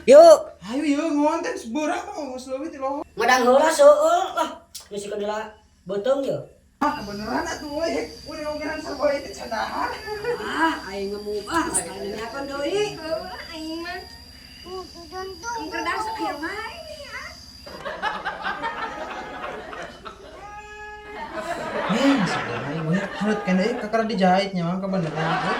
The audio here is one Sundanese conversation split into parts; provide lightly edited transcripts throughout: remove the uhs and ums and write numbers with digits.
Yuk. Ayo yuk ngonten seberapa geus leuwih ti lohor. Madang heula seueul lah. Geus heula beuteung ye. Ah, kebeneran atuh euy. Udah ngogeran sarua itu cadahan. Ah, aing ngemuk ah, aing nanyakeun deui. Aing mah. Kerdas air mah ini ah. Eh, sebenarnya ieu halut keneh euy kakara dijahitnya mah kebeneran euy.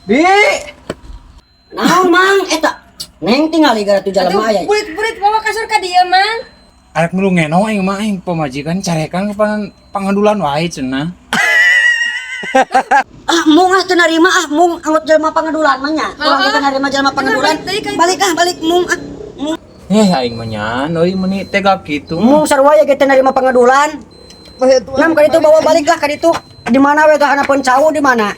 Bi, Naon mang eta? Neng tingali gara tu jalma aya. Burit-burit bawa kasur ka dieu mang. Arek milu ngeno aing mah aing pamajikan carekan kapan pangadulan wae cenah. Ah, mung ah teu narima ah, mung angut jelema pangadulan mah nya. Urang kita narima jelema pangadulan. Balik ah, balik mung ah. Mung, Eh aing mah nyan euy meuni tega kitu. mung sarua ye ge teu narima pangadulan. Nam ka ditu bawa balik lah ka ditu. Di mana we tah hanapeun cau di mana?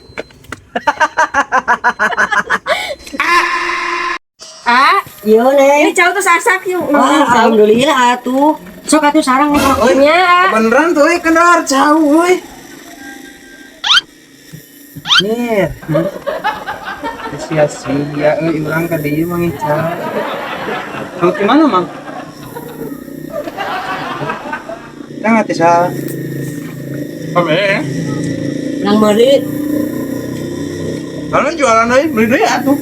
Ah, Ieu neng. ini cau tuh sasak yuk. Wah, alhamdulillah atuh. Sok atuh sarang mah. Nya. Beneran tuh euy kendar cau euy. Nir. Sia-sia euy urang ka dieu mah ngical. Cau di mana, Mang? Tang ati sa. Pame. Nang meuli. Lalu jualan euy, beli deui atuh.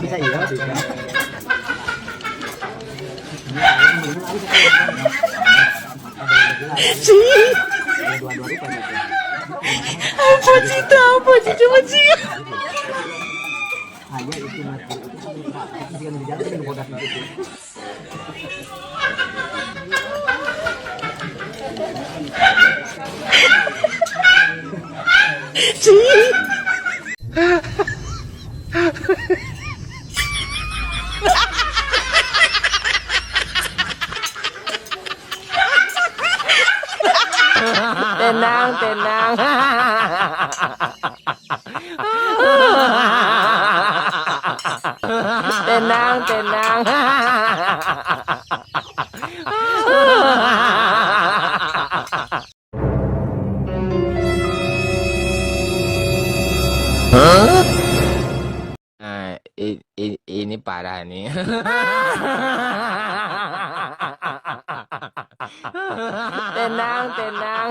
Bisa iya bisa. Apa cita apa sih coba sih. Tenang, tenang. Tenang, tenang. Nah, ini parah nih. Tenang, tenang.